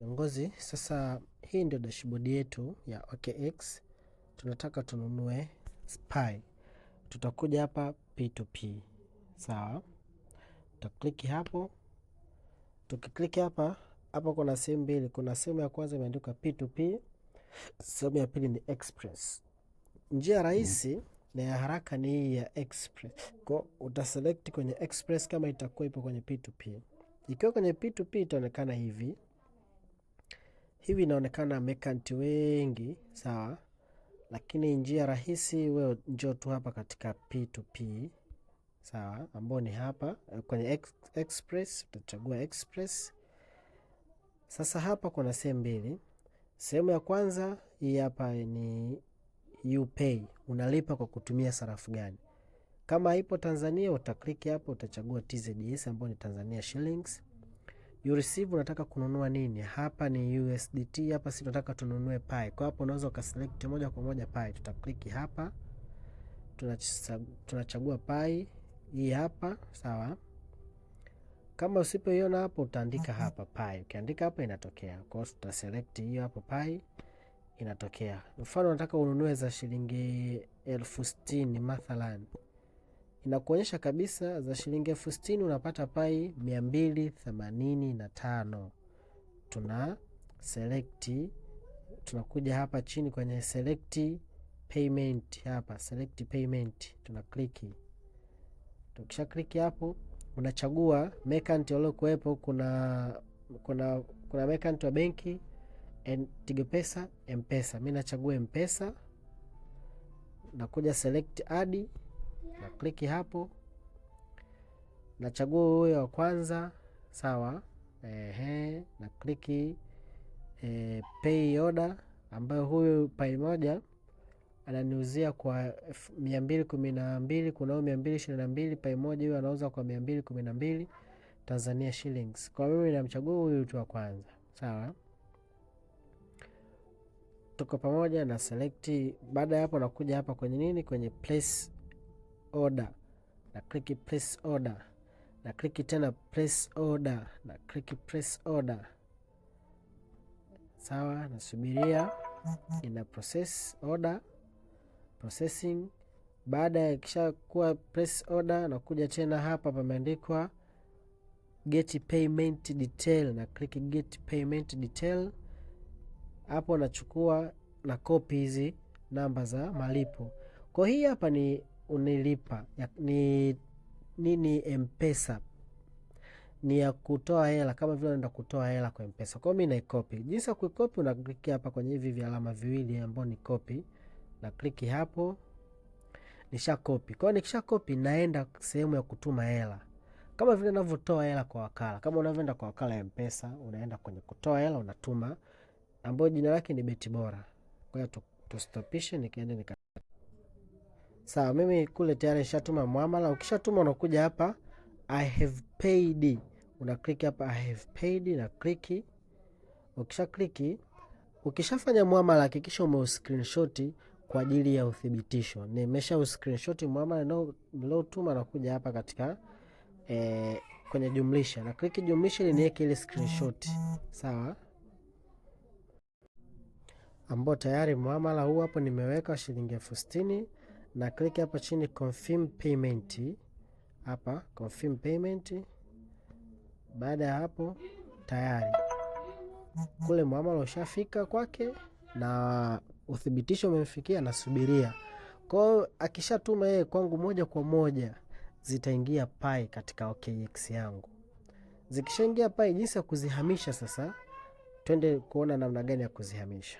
Viongozi, sasa hii ndio dashboard yetu ya OKX. Tunataka tununue SPY. Tutakuja hapa P2P. Sawa? Tutakliki hapo. Tukikliki hapa, hapa kuna sehemu mbili. Kuna sehemu ya kwanza imeandikwa P2P, sehemu ya pili ni Express. Njia rahisi na ya haraka ni hii ya Express. Kwa utaselect kwenye Express kama itakuwa ipo kwenye P2P. Ikiwa kwenye P2P itaonekana hivi. Hivi inaonekana merchant wengi, sawa? Lakini njia rahisi, wewe njoo tu hapa katika P2P, sawa, ambao ni hapa kwenye Express, utachagua Express. Sasa hapa kuna sehemu mbili. Sehemu ya kwanza hii hapa ni UPay, unalipa kwa kutumia sarafu gani? Kama ipo Tanzania utakliki hapo, utachagua TZS ambayo ni Tanzania shillings. You receive, unataka kununua nini? Hapa ni USDT, hapa si tunataka tununue Pi. Kwa hapo unaweza ukaselect moja kwa moja Pi. Tutakliki hapa, tunachagua Pi hii hapa, sawa. Kama usipoiona hapo utaandika hapa Pi. Ukiandika hapa inatokea. Kwa hiyo tutaselect hiyo hapo Pi inatokea. Mfano unataka ununue za shilingi 60,000 mathalan, inakuonyesha kabisa za shilingi 60,000 unapata Pi 285. Tuna select, tunakuja hapa chini kwenye select payment, hapa select payment tuna click. Tukisha click hapo unachagua merchant waliokuwepo. Kuna merchant wa benki, Tigo Pesa, M-Pesa. Mimi nachagua M-Pesa, nakuja select add na click hapo, nachagua huyo wa kwanza, sawa. Ehe, na click pay order, ambayo huyu Pi moja ananiuzia kwa 212. Kuna huyu 222, Pi moja huyu anauza kwa 212 Tanzania shillings. Kwa mimi namchagua huyu tu wa kwanza, sawa. Tuko pamoja na select. Baada ya hapo nakuja hapa kwenye nini, kwenye place order na click place order na click tena place order na click place order. Sawa, nasubiria ina process order processing. Baada ya kisha kuwa place order, nakuja tena hapa pameandikwa get payment detail na click get payment detail. Hapo nachukua na copy hizi namba za malipo. Kwa hii hapa ni unilipa ni nini, M-Pesa ni ya kutoa hela, kama vile unaenda kutoa hela kwa M-Pesa. Kwa hiyo mimi naicopy. Jinsi ya kuicopy, una click hapa kwenye hivi vialama viwili ambao ni copy, na click hapo, nisha copy. Kwa hiyo nikisha copy, naenda sehemu ya kutuma hela, kama vile unavyotoa hela kwa wakala. Kama unavyoenda kwa wakala ya M-Pesa, unaenda kwenye kutoa hela, unatuma, ambayo jina lake ni Beti Bora. Kwa hiyo tustopishe, nikaende nika Sawa, mimi kule tayari nishatuma muamala. Ukishatuma unakuja hapa I have paid, una click hapa I have paid na click. Ukisha click, ukishafanya muamala hakikisha ume screenshot kwa ajili ya uthibitisho. Nimesha screenshot muamala niliotuma, nakuja hapa katika kwenye jumlisha na click jumlisha ili niweke ile screenshot. Sawa, ambao tayari muamala huu hapo nimeweka shilingi 60,000 na click hapa chini confirm payment, hapa confirm payment. Baada ya hapo tayari kule muamala ushafika kwake na uthibitisho umemfikia, nasubiria. Kwa hiyo akishatuma yeye kwangu moja kwa moja zitaingia Pi katika OKX yangu. Zikishaingia Pi, jinsi ya kuzihamisha sasa, twende kuona namna gani ya kuzihamisha.